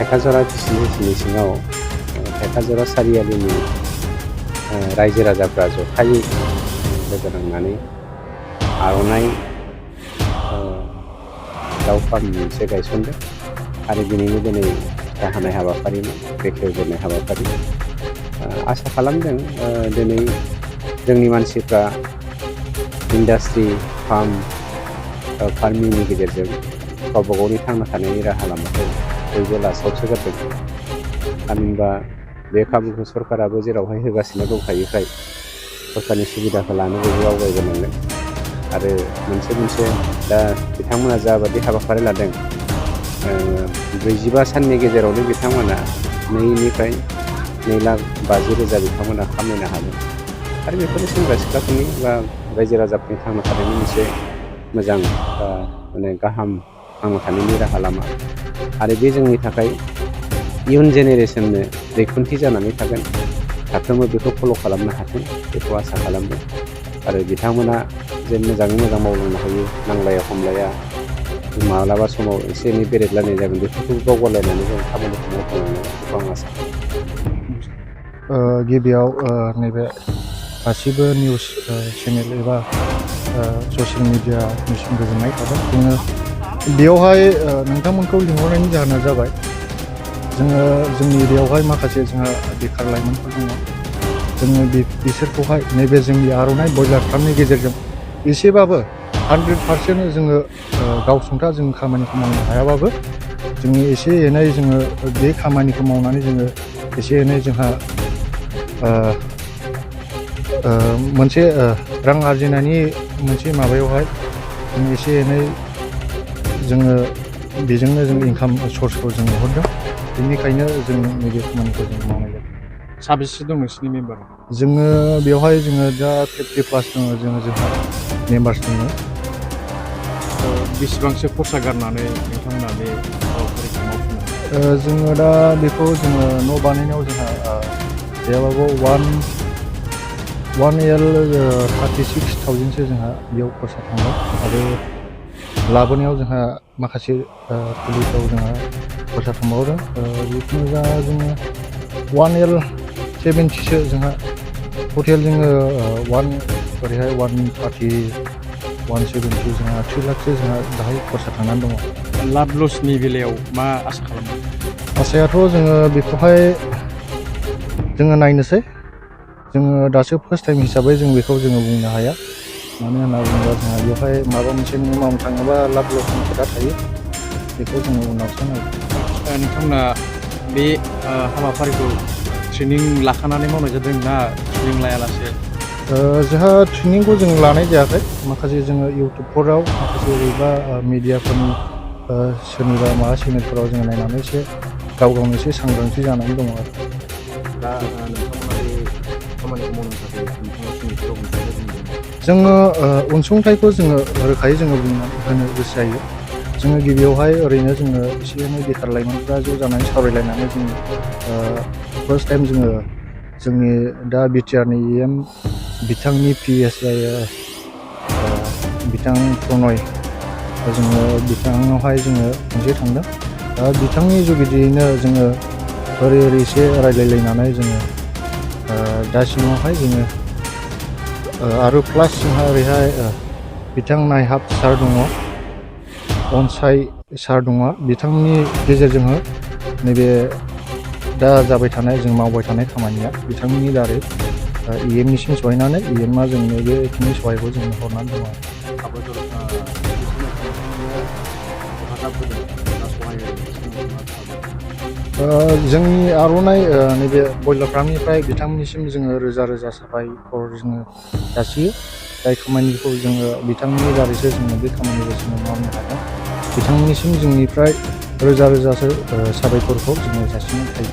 धेकाजरा बिजिनेसनि सिङाव धेकाजरा सारियालिनि रायजो राजाफ्रा जथायै लोगो नांनानै आर'नाइ दाउ फार्म मोनसे गायसनदों आरो बिनिनो दिनै फिथा हानाय हाबाफारिमोन बेखेवजेननाय हाबाफारि आसा खालामदों दिनै जोंनि मानसिफ्रा इन्डास्ट्रि फार्मिंनि गेजेरजों गावबा गावनि थांना थानायनि राहा लामाखौ बयबो लासाव सोगारदों थामहिनबा बे खाबुखौ सरकाराबो जेरावहाय होगासिनो दंखायोखाय सरकारनि सुबिदाखौ लानो बयबो आवगायबोनांगोन आरो मोनसे दा बिथांमोना जाबायदि हाबाफारि लादों 45 साननि गेजेरावनो बिथांमोना 2,50,000 बिथांमोना खामायनो हादों आरो बेफोरनो सेंग्रा सिख्लाफोरनि बा रायजो राजाफोरनि थांना थानायनि मोनसे मोजां गाहाम थांना थानायनि राहा लामा आरो बे जोंनि थाखाय इयुन जेनेरेसननो रैखाथि जानानै थागोन साफ्रोमबो बेखौ फल' खालामनो हाथों बेखौ आसा खालामदों आरो बिथांमोना जे मोजाङै मोजां मावलांनो हायो नांलाया खमलाया माब्लाबा समाव एसे एनै बेरेदलायनाय जागोन बेफोरखौ बावगारलायनानै जों खामानिखौ मावफुंलांनो बेखौ आं आसा गिबियाव नैबे गासिबो निउस चेनेल एबा ससियेल मिडियानिसिम गोजोननाय थाबाय जोङो बेयावहाय नोंथांमोनखौ लिंहरनायनि जाहोना जाबाय जोङो जोंनि एरियायावहाय माखासे जोंहा बेखार लाइमोनफोर दङ जोङो बिसोरखौहाय नैबे जोंनि आर'नाइ बयलार फार्मनि गेजेरजों एसेबाबो 100% जोङो गावसुंथा जों खामानिखौ मावनो हायाबाबो जोङो एसे एनै जोङो बे खामानिखौ मावनानै जोङो एसे एनै जोंहा मोनसे रां आरजिनायनि मोनसे माबायावहाय जों एसे एनै जोङो बेजोंनो जों इनकाम सर्सखौ जों नुहुरदों बेनिखायनो जों नैबे खामानिखौ जों मावनाय जादों। साबेसे दं नोंसिनि मेम्बार? जोङो बेवहाय जोङो दा 50+ दङ जोंहा मेम्बार्स दङ। बेसेबांसो खरसा गारनानै नोंथांमोना बे हाबाफारिखौ मावफुङो? जोङो दा बेखौ जोङो न' बानायनायाव जोंहा गैयाबाबो 1 year 36,000सो जोंहा बेयाव खरसा थांबाय आरो लाबोनायाव जोंहा माखासे फुलिफ्राव जोंहा खरसा थांबावदों जिखुनु जा जोङो 1 year 70सो जोंहा टटेल जोङो ओरैहाय 130 170 जोंहा 3 लाखसो जोंहा दाहाय खरसा थांनानै दङ। लाब लसनि बेलायाव मा आसा खालामदों? आसायाथ' जोङो बेखौहाय जोङो नायनोसै जोङो दासो फार्स्ट टाइम हिसाबै जों बेखौ जोङो बुंनो हाया मानो होनना बुङोब्ला जोंहा बेवहाय माबा मोनसे मावनो थाङोबा लाब लसनि खोथा थायो बेखौ जोङो उनावसो नायो। नोंथांमोना बे हाबाफारिखौ ट्रेनिं लाखानानै मावनाय जादों ना ट्रेनिं लायालासे? जोंहा ट्रेनिंखौ जों लानाय जायाखै माखासे जोङो इउटुबफोराव माखासे ओरैबा मिडियाफोरनि सोरनिबा माबा चेनेलफोराव जोङो नायनानै एसे गावनो एसे सांग्रांथि जानानै दङ आरो दा नोंथांमोना बे खामानिखौ मावनो थाखाय जोङो अनसुंथाइखौ जोङो रोखायै जोङो होनो गोसो जायो जोङो गिबियावहाय ओरैनो जोङो एसे एनै बेखार लाइमोनफ्रा ज' जानानै सावरायलायनानै जोङो फार्स्ट टाइम जोङो जोंनि दा बिटिआरनि EM बिथांनि PS जायो बिथां प्रनय जोङो बिथांनावहाय जोङो खनसे थांदों दा बिथांनि जुगिदियैनो जोङो ओरै एसे रायज्लायलायनानै जोङो दासिमावहाय जोङो आरो प्लास जोंहा ओरैहाय बिथां नायहाब सार दङ अनसाय सार दङ बिथांनि गेजेरजों नैबे दा जाबाय थानाय जों मावबाय थानाय खामानिया बिथांनि दारै EMनिसिम सहैनानै EMआ जोंनो बेखिनि सहायखौ जोंनो हरनानै दङ। जोंनि आर'नाइ नैबे बयलार फार्मनिफ्राय बिथांमोननिसिम जोङो रोजा रोजा साबायखर जोङो जासियो जाय खामानिखौ जोङो बिथांनि दारैसो जोङो बे खामानिखौ जोङो मावनो हादों बिथांमोननिसिम जोंनिफ्राय रोजा रोजासो साबायखरखौ जोङो जासिनाय थायो।